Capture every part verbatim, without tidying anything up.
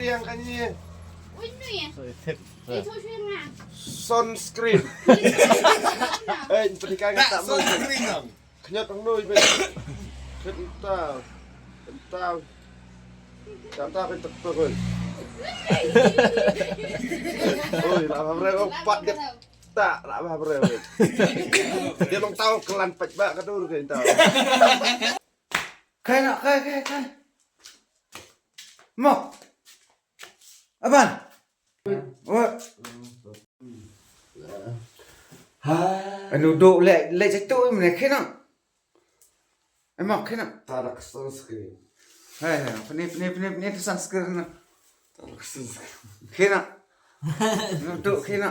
Yang kan ni. Sunscreen. Eh, pergi kan tak sunscreen dong. Kenyot dong noi bet. Kentau. Kentau. Kentau kan tak pun. Oi, lah hamre oh pat dia. Tak lah hamre. Dia long tau kelan pet ba ka dur kentau. Kai nak kai kai kai. Mok. Aban. Wa. Anu duk lek lek jatuh mana kena. Emang kena. Tarak sunscreen. Hai hai. Pene pene pene pene tu sunscreen na. Tarak sunscreen. Kena. Anu duk kena.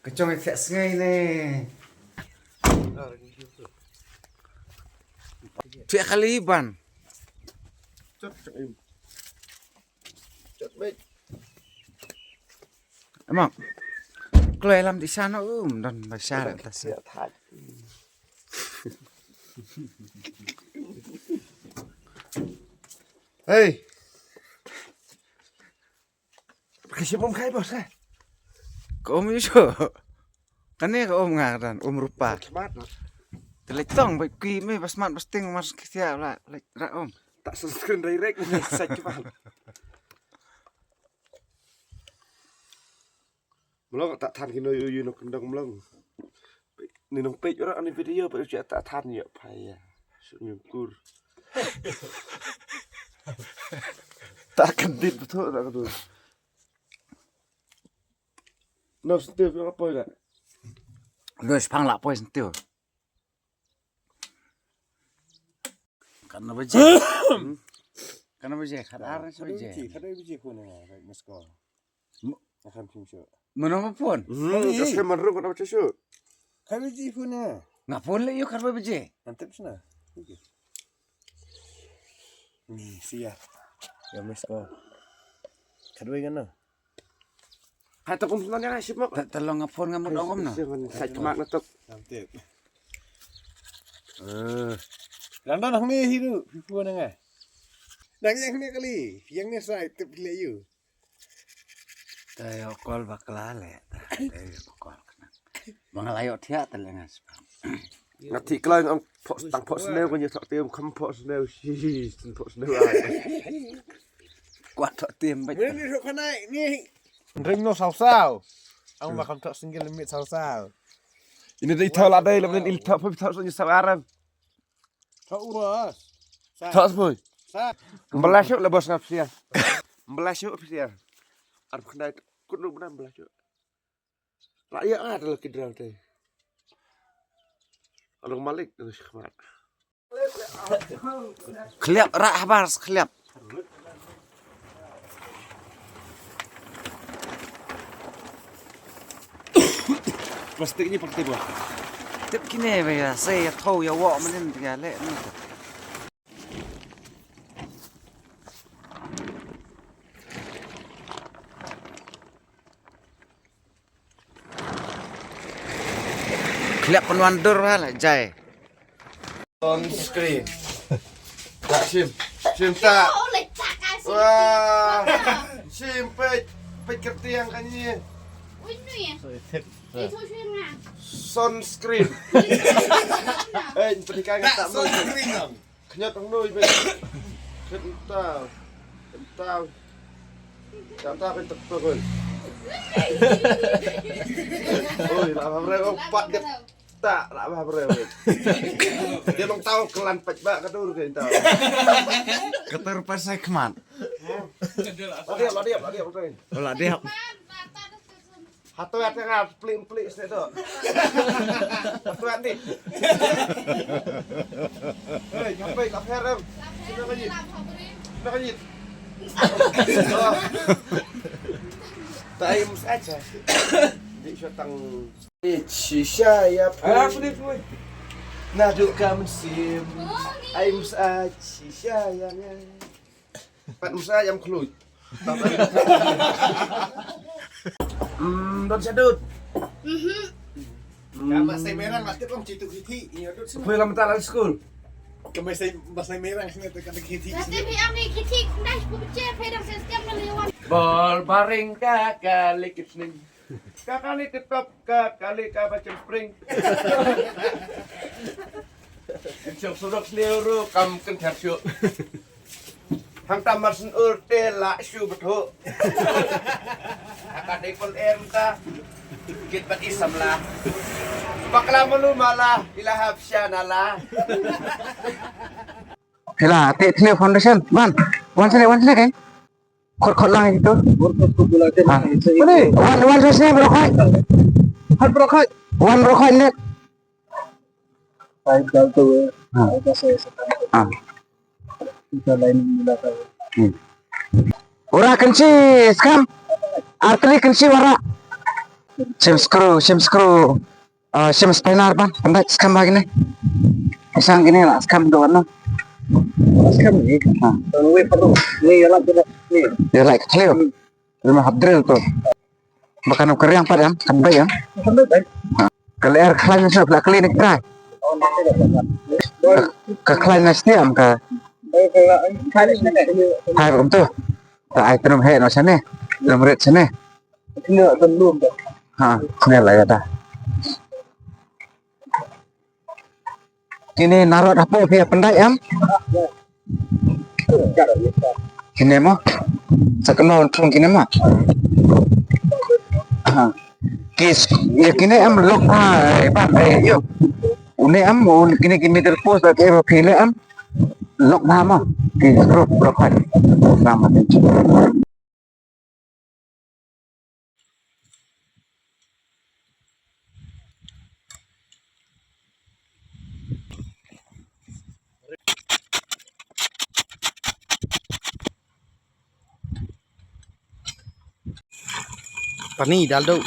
Kacang efek sengai ni. Tiap kali ban. Emang. Kloi lam di sana um dan basar atas. Hey. Kasi pom kai bos eh. Kom isu. Kane ka um nga dan um rupa. Smat. Teletong baik kui me basmat basting mas kisia la la um. Tak sunscreen direct ni sa kipan. Mlong tak than kino yu yu nok kendang mlong. Ni nong page ora ani video pa uci tak than ya pa ya. Sunyum kur. Tak kendit betul tak tu. No sentiu apa ya? Lo sepang lah poi sentiu. Kan na baje. Kan na baje, kan ar na baje. Kada biji phone na, miss call. Akan phim shu. Mana ma phone? Hmm, just kan manrung kan apa shu. Kada biji phone na. Nga phone le yu kada baje. Mantap sna. Ni sia. Ya miss call. Kada kan na. Hai tak kum sebenarnya sih mak. Telong nga phone nga mut ongom na. Sai tmak na tok. Mantap. Eh. Landa nang ni hiru, pipu nang eh. Nang yang ni kali, yang ni sai tip le yu. Tayo kol bakla le. Tayo kol kena. Bang layo tiak telengas. Ngati klai ang pok tang pok snew kan ya tak tiam kam pok snew. Shi, pok snew ai. Kuat tak tiam baik. Ni ni sok kanai ni. Ring no saw saw. Ang makam tak single limit saw saw. Ini dei thaw la dei lam nen il thaw phaw thaw sun saw aram. Thaw uras. Thaw sboi. Sa. Mbelasyo la bos ngap sia. Mbelasyo pisia. Ar khnai kut lu bna mbelasyo. La ya a la kidraw te. Along malik tu khmat. Kliap rak habar sekliap. Plastik ni pakai buah. Tip kini ba ya, saya ya tahu ya wak menin ya lek ni. Kliap pynwan dur ha la jai. Sunscreen. Tak sim. Sim tak. Wah. Sim peit peit kertiang kan ni. Sunscreen. Eh, pyntikai tak sunscreen dong. Knyot ang noi bet. Kentau. Kentau. Kentau kan tek tek oi. Oi, la ba bre oh pat dep. Tak, la ba bre oi. Dia long tau kelan pet ba ka dur kentau. Ketur pasai kemat. La dia, la dia, la dia. La dia. Hato ya tengah pelik-pelik sini tu. Hato ya ni. Hei, ngapai kau haram? Sini kau ni. Sini kau ni. Tak aim saja. Di syotang. Shisha ya pun. Ah, aku ni pun. Naduk kamu sim. Aim saja shisha ya. Pat musa ayam khluit. Hmm, don sadut. Mhm. Ka ma sai merang la tip ong citu hiti. Iya dut sini. Pui lam ta la skul. Ka mai sai, ba sai mai rang sini tu ka ki thik. Nanti bi am ni ki thik, nice bu che phe dang se stem na lewan. Bol baring ka ka likit sning. Ka ka ni tetap ka ka li ka ba chem spring. Chem surok sini ru kam ken thar shu. Hang tam mar sen ur te la shu bethu. Ka dei pol em ta. Kit bat isam la. Bakla malu mala ila hap sha na la. Hila, te thne foundation. Wan, wan sini, wan sini kan. Khot khot lang itu. Ha. Wan, wan sini bro khoi. Hat bro khoi. Wan bro khoi net. Hai dal tu. Ha. Hai ka se se. Ha. Kita lain mula tahu. Hmm. Ora kan si skam. Artli kan si wara. Sim skru, sim skru. Ah, sim spinner ban, pandai skam lagi ni. Sang gini lah, skam tu warna. Skam ni. Ha. Ni ialah tu ni. Ialah kecil. Rumah Abdul tu. Makan kering pat ya, kan baik ya. Kan baik. Ha. Kalau air khlaiñ na sini, pula klinik try. Ka khlaiñ na sini am ka. Hai rum tu. Ta ai trum he no sini. Trum rit sini. Ha, sini lah ya dah. Kine narot hapoh phi pyndait em? Kine mo. Sa kynmaw thung kine mo. Ha. Kis ya kine em lok ha ba eh yo. Une em un kine ki middle post ba ke ba phi le em. Lok na mo. Kis group lok ha. Sama ni. Pani dal do.